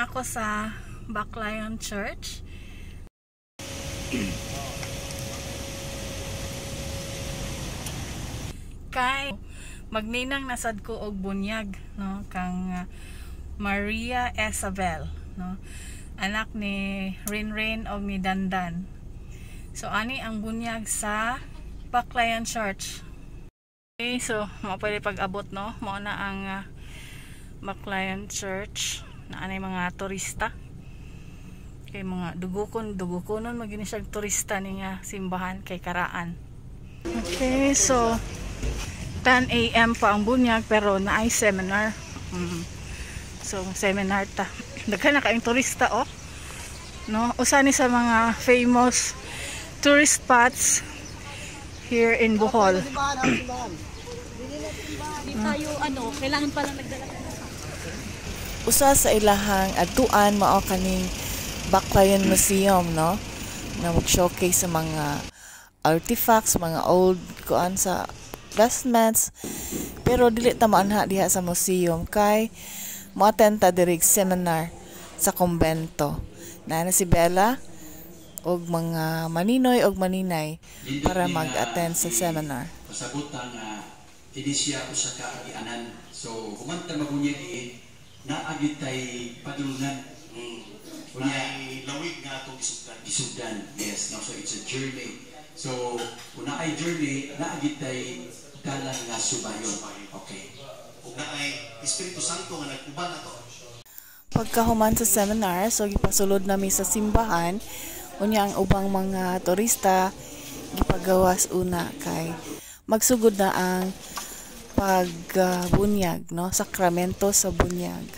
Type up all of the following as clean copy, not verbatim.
Na ako sa Baclayon Church. Kay magninang nasad ko og bunyag, no, kang Maria Isabel, no, anak ni Rinrin og ni Dandan. So ani ang bunyag sa Baclayon Church. Okay, so mao pwede pag-abot, no, mao na ang Baclayon Church na anay mga turista. Kay mga dugukonon magini siya turista ni nga simbahan kay karaan. Okay, so 10 a.m. pa ang bunyag pero naay seminar. So seminar ta. Daghan na kaayong turista, oh. No, usa ni sa mga famous tourist spots here in Bohol. Hindi tayo ano, kailangan pala nagdala. Usa sa ilahang adtuan mao kaning Baclayon Museum, no, na mag-showcase sa mga artifacts, mga old kuan sa vestments, pero dili ta maanha diha sa museum kay mo-attend ta diri seminar sa kumbento. Naa na si Bella og mga maninoy og maninay para mag-attend sa seminar. Pasabot nga ini siya usa ka agianan. So human ta mabunyag naa gyud tay padulungan. Unya lawig nga atong gisugdan. Gisugdan. Yes, no, so it's a journey. So kung naay journey, naa gyud tay dalan nga subayon. Okay. Ug naay Espiritu Santo nga nag-uban ato. Pagkahuman sa seminar, so gipasulod nami sa simbahan. Unya ang ubang mga turista gipagawas una kay magsugod na ang pagbunyag, no, sakramento sa bunyag.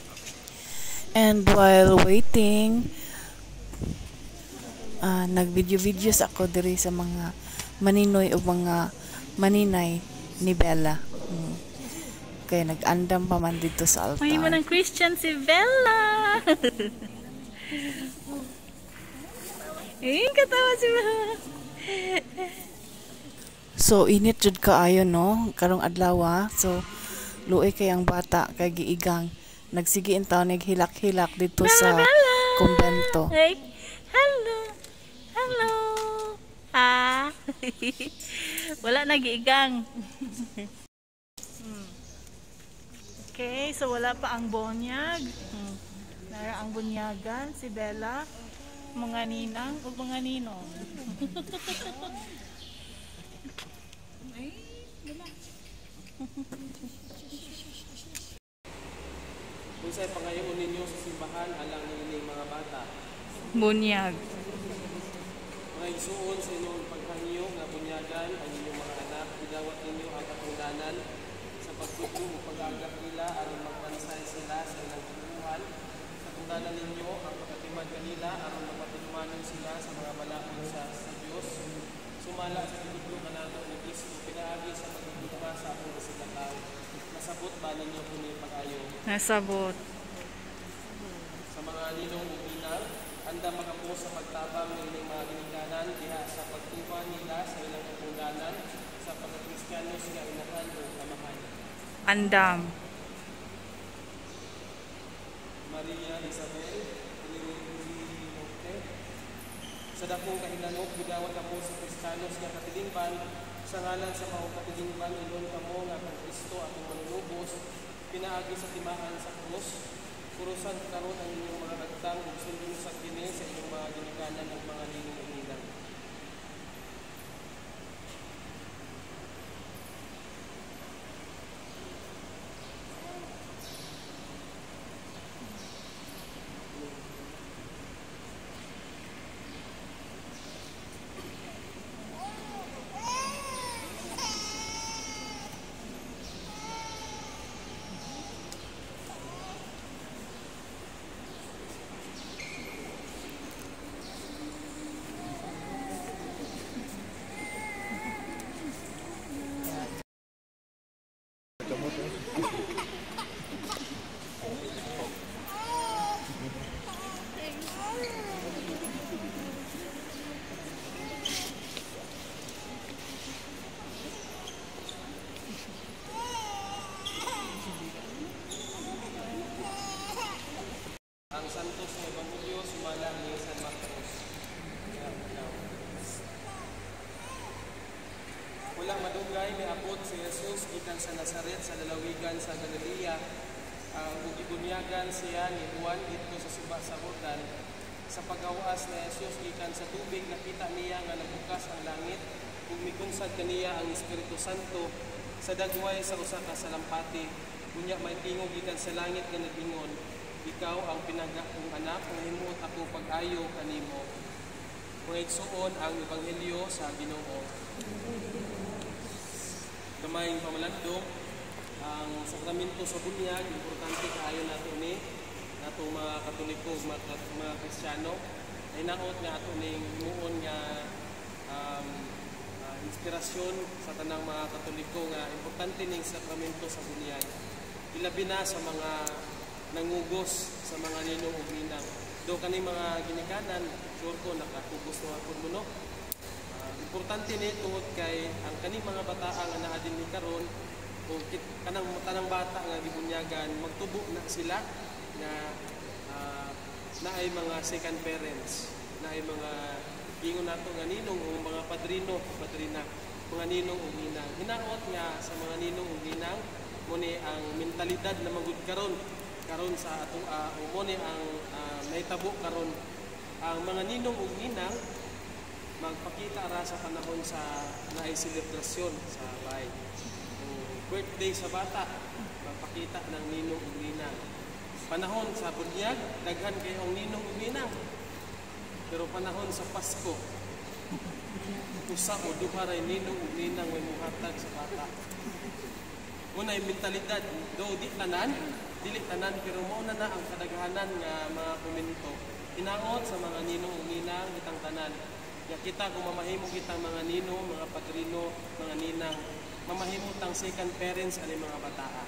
And while waiting, nag-video-videos ako diri sa mga maninoy o mga maninay ni Bella. Kaya nag-andam pa man dito sa altar. Mahimo ng Christian si Bella. Eh, katawa si Bella. So init jud kaayo, no, karong adlaw. So luoy kay ang bata kay giigang. Nagsige in taon hilak-hilak dito Bella, sa Bella. Kumbento. Hey, hello. Hello. Ah. Wala na giigang. Okay, so wala pa ang bunyag. Nara ang bunyagan si Bella, mga ninang ug mga ninong. Ay, wala. Unsay pangayoon ninyo sa simbahan alang niining mga bata? Bunyag. Mga igsuon, sa inyong paghangyo nga bunyagan ang inyong mga anak, idawat ninyo ang katungdanan sa pagtudlo ug pag-agak nila aron magpansay sila sa ilang katunghan. Katungdanan ninyo ang pagkatiman kanila aron mapatinumanon sila sa mga balaod sa Dios. Sumala sa gitudlo kanato ni Kristo pinaagi sa pagtugma sa atong isigkatawo. Nasabot ba ninyo kini pag-ayo? Nasabot. Sa mga ninong ug ninang, andam makamo sa pagtabang niining mga ginikanan diha sa pagtuman nila sa ilang katungdanan sa pagkakristiyanos nga inahan o amahan. Andam. Maria Isabel Norte. Sa dakong kahinangop, gidawat kamo sa Kristiyanos nga katilingban, sa ngalan sa maong katilingban, ilon kamo nga kang Kristo atong manunubos, pinaagi sa timaan sa krus. Kurusan karon ang inyong mga agtang ug sundon sa kini sa inyong mga ginikanan ug mga ninong ug ninang. Santos nga Ebanghelyo sumala ni San Marcos. Ikaw. Wala madugay miabot si Jesus gikan sa Nazaret sa lalawigan sa Galilea. Ug gibunyagan siya ni Juan didto sa suba sa Jordan. Sa pagawas ni Jesus gikan sa tubig, nakita niya nga nagbukas ang langit ug mikunsad kaniya ang Espiritu Santo sa dagway sa usa ka salampati. Unya may tingog gikan sa langit nga nag-ingon, "Ikaw ang pinagakong anak, nahimuot ako pag-ayo kanimo." Mga igsuon, ang ebanghelyo sa Ginoo. Gamayng pamalandong, ang sakramento sa bunyag, importante kaayo nato ni natong mga Katoliko ug mga Kristiyano. Ay naot nga ato ning himuon nga inspirasyon sa tanang mga Katoliko nga importante ning sakramento sa bunyag. Ilabi na sa mga nangugos sa mga ninong ug ninang. Do kaning mga ginikanan, sure ko nakakugos na pud mo, no? Importante ni tungod kay ang kaning mga bataa nga naa dinhi karon o kanang tanang bata nga gibunyagan, magtubo na sila nga naay mga second parents, naay mga ingon nato nga ninong o mga padrino o padrina, mga ninong o ninang. Hinaot nga sa mga ninong o ninang mo ni ang mentalidad na magud karon karon sa atong o mo ni ang nahitabo karon, ang mga ninong ug ninang magpakita ra sa panahon sa naay selebrasyon sa bahay. O birthday sa bata, magpakita ng ninong ug ninang. Panahon sa bunyag, daghan kayo ang ninong ug ninang. Pero panahon sa Pasko, usa o duha ray ninong ug ninang may muhatag sa bata. Una yung mentalidad, do di tanan, dili tanan, pero mao na na ang kadaghanan nga mga komento. Hinaot sa mga ninong ug ninang kitang tanan. Nga kita kung mamahimo kitang mga ninong, mga padrino, mga ninang, mamahimo tang second parents ani mga bataa.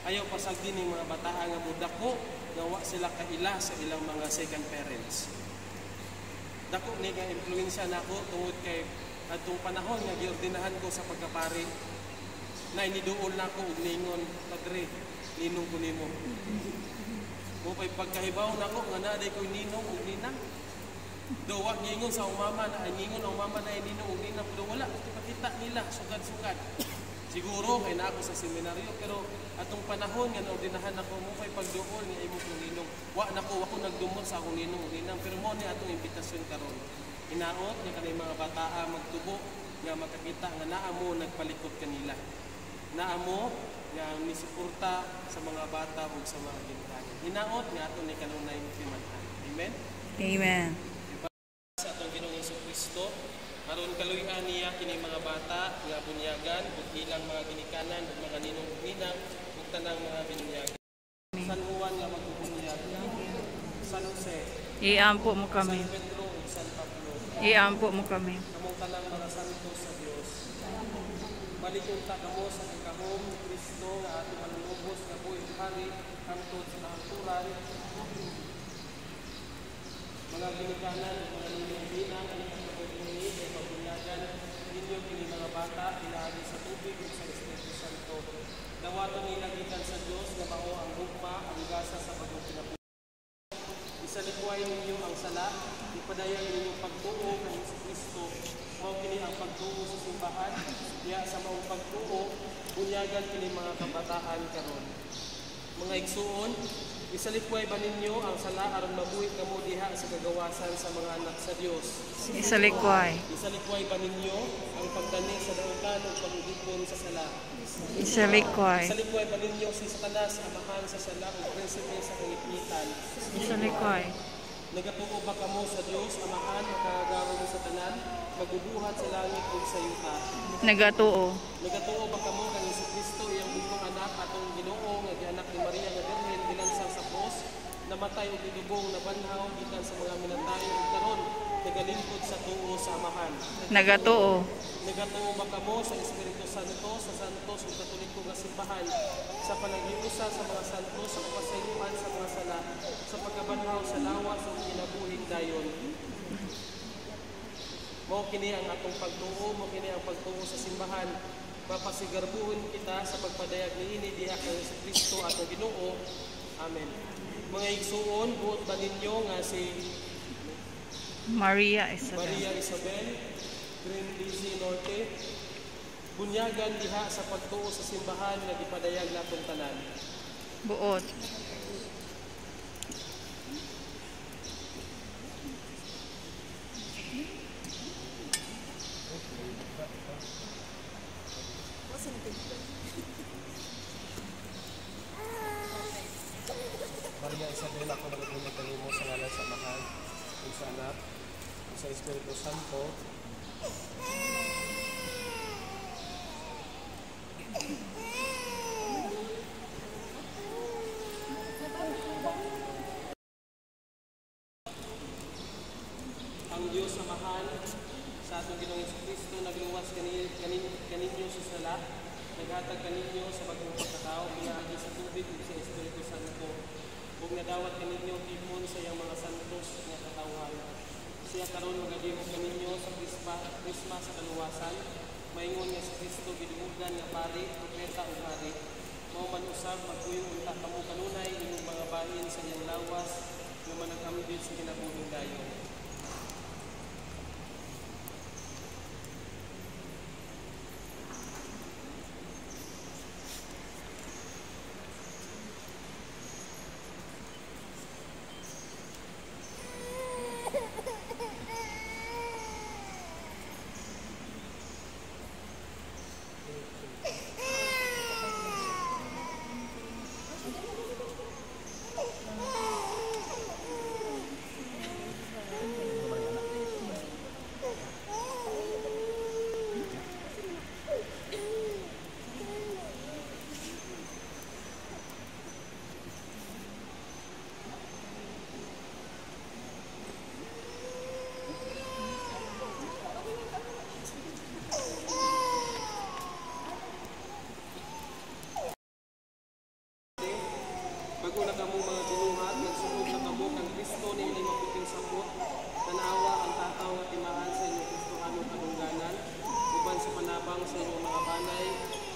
Ayaw pasagdi ning mga bataa nga mudako nga wa sila kaila sa ilang mga second parents. Dako ni nga impluwensya nako tungod kay adtong panahon nga giordinahan ko sa pagkapari, na iniduol nako og ningon, "Padre, ninong ko nimo." Mo pay pagkahibaw nako nga naa day koy ninong ug ninang. Do wa giingon sa akong mama na ay ningon ang mama na ay ninong ug ninang, pero wala ipakita nila sugad-sugad. Siguro kay naa ako sa seminaryo, pero atong panahon nga naordinahan ako, mo pay pagduol nga imo kong ninong. Wa nako, wa ko nagdumot sa akong ninong ug ninang, pero mo ni atong imbitasyon karon. Hinaot nga kanay mga bataa magtubo nga makakita nga naa mo nagpalikot kanila. Naa mo nga misuporta sa mga bata ug sa mga ginikanan. Hinaot nga ato ni kanunay timan-an. Amen. Amen. Sa atong Ginoong Kristo, aron kaluy-an niya kini mga bata nga bunyagan ug ilang mga ginikanan ug mga ninong ug ninang ug tanang mga binunyagan. San Juan nga magbubunyag, San Jose, Iampo mo kami. San Pedro ug San Pablo, Iampo mo kami. Kamong tanang mga santo sa Dios. Balik unta kamo sa kagahom ni Kristo nga atong manunubos nga buhi ug hari hangtod sa kahangturan. Mga ginikanan ug mga ninong ninang, ani ang pagdini kay pabunyagan ninyo kini mga bata pinaagi sa tubig ug sa Espiritu Santo. Dawaton nila gikan sa Dios nga mao ang gugma, ang gasa sa bagong kinabuhi. Isalikway ninyo ang sala, ipadayag ninyong pagtuo kay Hesus Kristo. Mao kini ang pagtuo sa simbahan, diya sa maong pagtuo, bunyagan kini mga kabataan karon. Mga igsuon, isalikway ba ninyo ang sala aron mabuhi kamo diha sa kagawasan sa mga anak sa Dios? Isalikway. Isalikway ba ninyo ang pagdani sa dautan ug pag-ulipon sa sala? Isalikway. Isalikway ba ninyo si Satanas, amahan sa sala ug prinsipe sa kangitngitan? Isalikway. Nagatuo ba kamo sa Dios, Amahan, makagagahom sa tanan, magbubuhat sa langit ug sa yuta? Nagatuo. Nagatuo ba kamo kang Kristo, iyang bugtong anak, atong Ginoo, nga gianak ni Maria nga Birhen, gilansang sa krus, namatay ug gilubong, nabanhaw gikan sa mga minatay ug karon nagalingkod sa tuo sa Amahan? Nagatuo. Nagatuo ba kamo sa Espiritu Santo, sa santos ug Katoliko nga simbahan, sa panaghiusa sa mga santo, sa kapasayloan sa mga sala, sa pagkabanhaw sa lawas ug kinabuhing dayon? Mao kini ang atong pagtuo, mao kini ang pagtuo sa simbahan. Mapasigarbuhon kita sa pagpadayag niini diha kay Kristo atong Ginoo. Amen. Mga igsuon, buot ba ninyo nga si Maria Isabel. Maria Isabel, Green Lizzie Norte, bunyagan diha sa pagtuo sa simbahan nga gipadayag natong tanan? Buot. Maria Isabel, ako nagabunyag kanimo sa ngalan sa Amahan, ug sa Anak, ug sa Espiritu Santo. Ang Dios Amahan sa atong Ginoong Kristo nagluwas kaninyo sa sala, naghatag kaninyo sa bagong pagkatao pinaagi sa tubig ug sa Espiritu Santo, ug nadawat kaninyo tipon sa iyang mga santos nga katawhan. Siya karon magadihok kaninyo sa krisma sa kaluwasan, maingon nga si Kristo gidumugan nga pari, propeta ug hari. Mao man usab magpuyo unta kamo kanunay inyong mga bahin sa iyang lawas nga managambit sa kinabuhing dayon. Bago na kamo mga binuhat, nagsuod na kamo kang Kristo na inyong maputing sapot, tanawa ang tataw nga timaan sa inyong Kristohanong kadungganan, uban sa panabang sa inyong mga banay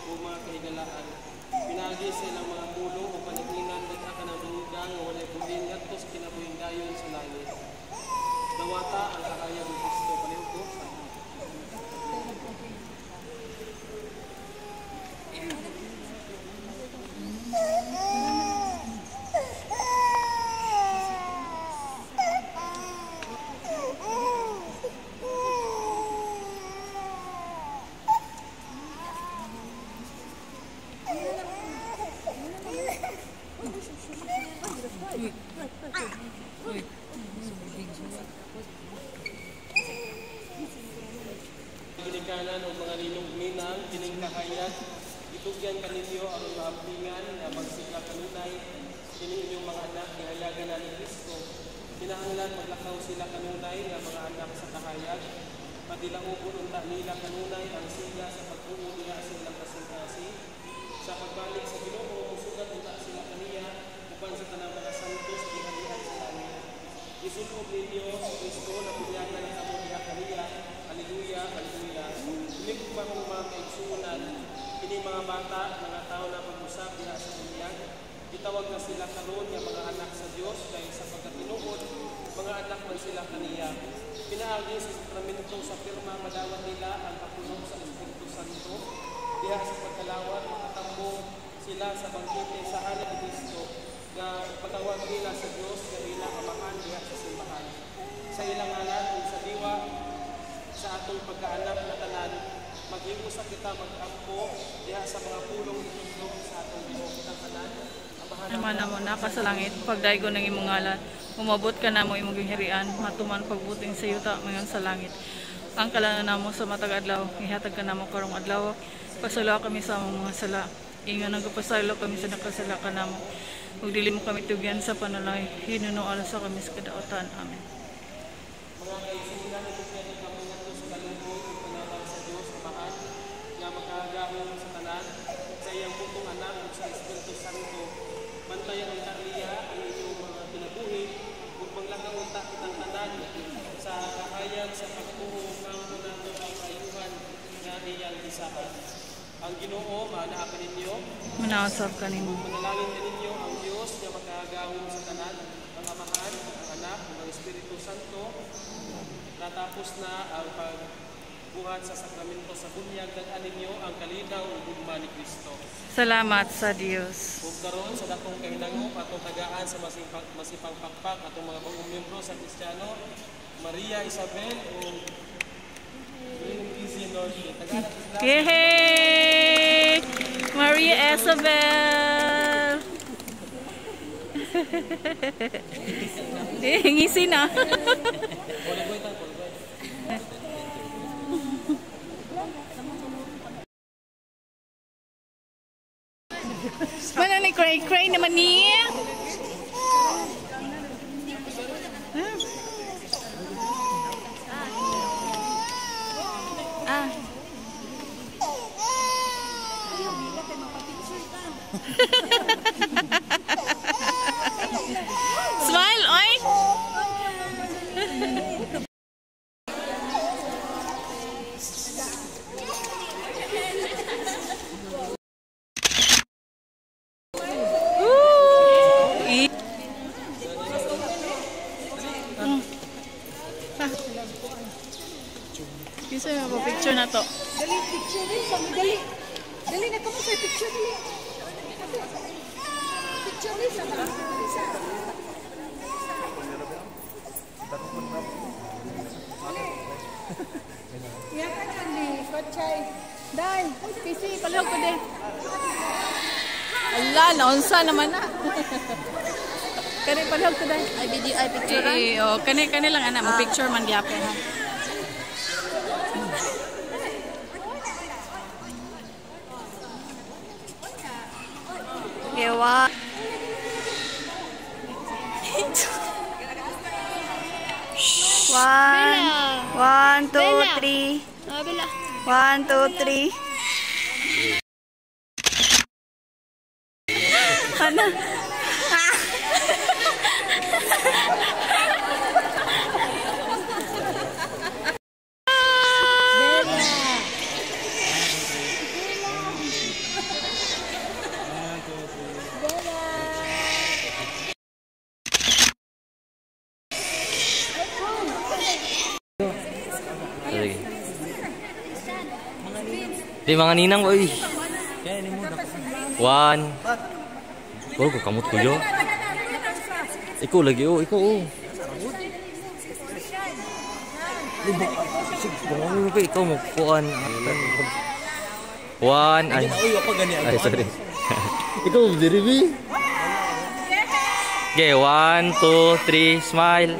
o mga kahigalaan. Pinagi sa ilang mga pulong o paniginan, dagha ka ng dunggang nga walay bulin ngadto sa kinabuhing dayon sa langit. Dawata ang kahayag ng Kristo. Palihog ko. Ginikanan o mga ninong ninang, kining kahayag, itugyan kaninyo aron maampingan nga magsigla kanunay, kining inyong mga anak, gihayagan na ni Kristo. Kinahanglan maglakaw sila kanunay nga mga anak sa kahayag, padilaubon unta nila kanunay ang sigla sa pagtuo nila sa ilang kasing-kasing. Sa pagbalik sa Ginoo, musugat unta sila kaniya uban sa tanang mga santo sa giharian sa langit. Isulob ninyo sa Kristo na bunyagan ang kamo diha kaniya. Haleluya, haleluya. Hinigugma kong mga kaigsuonan, kini mga bata, mga tao na pag-usap diha sa bunyag, gitawag na sila karon nga mga anak sa Dios kay sa pagkatinuod, mga anak man sila kaniya. Pinaagi sa sakramento sa pirma madawat nila ang kapuno sa Espiritu Santo. Diha sa pagkalawat makatambong sila sa bangkete sa hari ni Kristo nga patawag nila sa Dios nga ilang amahan diha sa simbahan. Sa ilang ngalan ug sa diwa sa atong pagkaanak na tanan, mag-iusa kita mag-ampo diha sa mga pulong itudlo sa atong Ginoo kitang tanan. Ama namo naka sa langit, pagdaygo ng imong ngalan, umabot ka namo imong gingharian, matuman pagbuting sa yuta mayon sa langit. Ang kalanan namo sa matag adlaw, ihatag ka namo karong adlaw, pasaylo kami sa among mga sala. Ingon nagpasaylo kami sa nakasala kanamo. Ug dili mo kami tugyan sa panulay, hinuno alas sa kami sa kadautan. Amen. Mga kaigsuonan, itugyan kami ngadto sa kaluoy ug panabang sa Dios Amahan nga makagahom sa tanan, sa iyang butong anak ug sa Espiritu Santo. Bantayan unta niya ang inyong mga kinabuhi ug manglakaw unta kitang tanan sa kahayag sa pagtuo ngampo nato ang ayuhan nga iyang gisaad. Ang Ginoo maanaa kaninyo, Manausap kanimo. manalangin kaninyo ang Dios nga maka Santo, natapos na ang pagbuhat sa sakramento sa bunyag, dag-an ninyo ang kalinaw ug gugma ni Kristo. Salamat sa Dios. Ug karon sa dakong kahinangop atong tagaan sa masipang pakpak atong mga bagong miyembro sa Kristiyano, Maria Isabel ug Green Easy Norte. Tagaan nato sila. Yay! Maria Isabel! Eh, ngisi na. Mana ni cray cray naman ni? Ah. Smile, oy! Woo! Kinsa may picture na to? Dali, picture din. Sa dali. Dali na kamo sa picture dali. Picture din sa dali sa. Ya ka ni Kochay. Day, PC, palihog ko din. Ala, naunsa naman na. Kani palihog ko day. Ay video ay picture. Eh, oh, kani kani lang ana, mo picture man gyapon ha. Okay, one. One, one, two, three. One, two, three. Ano? Sige. Di mga ninang oy. One. Oh, kamot ko yo. Ikaw lagi oh, ikaw oh. Ikaw mo kuan. One. Ay, ay sorry. Ikaw diri bi. Okay, 1, 2, 3, smile.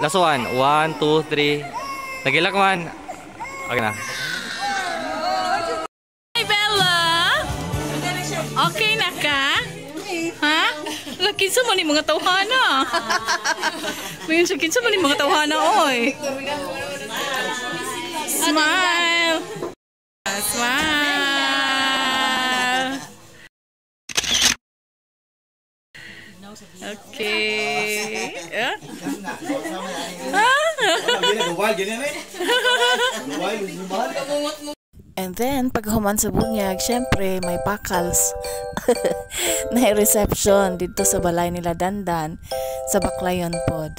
Last one. 1, 2, 3. Nagilak man. Okay na. Hi, Bella! Okay na ka? Ha? Ala, kinsa man ni mga tawhana? Mayon siya, kinsa man ni mga tawhana, oy. Smile! Smile! Okay. Ah? And then, pag human sa bunyag, syempre, may pakals na reception dito sa balay nila Dandan sa Baclayon pod.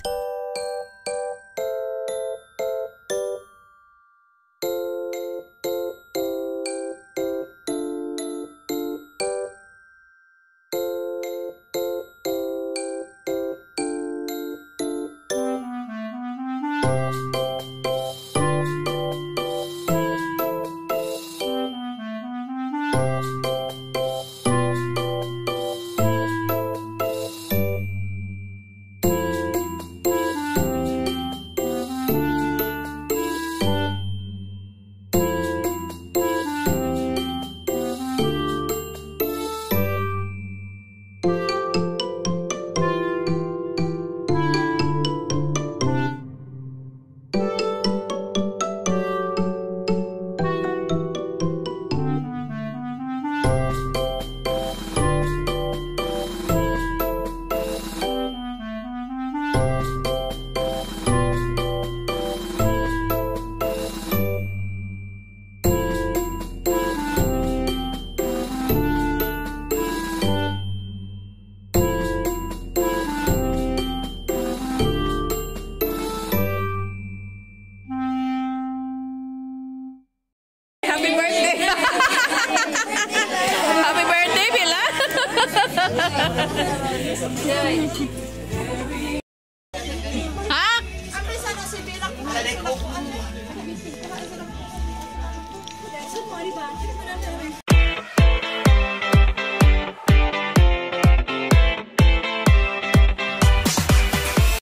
Ha?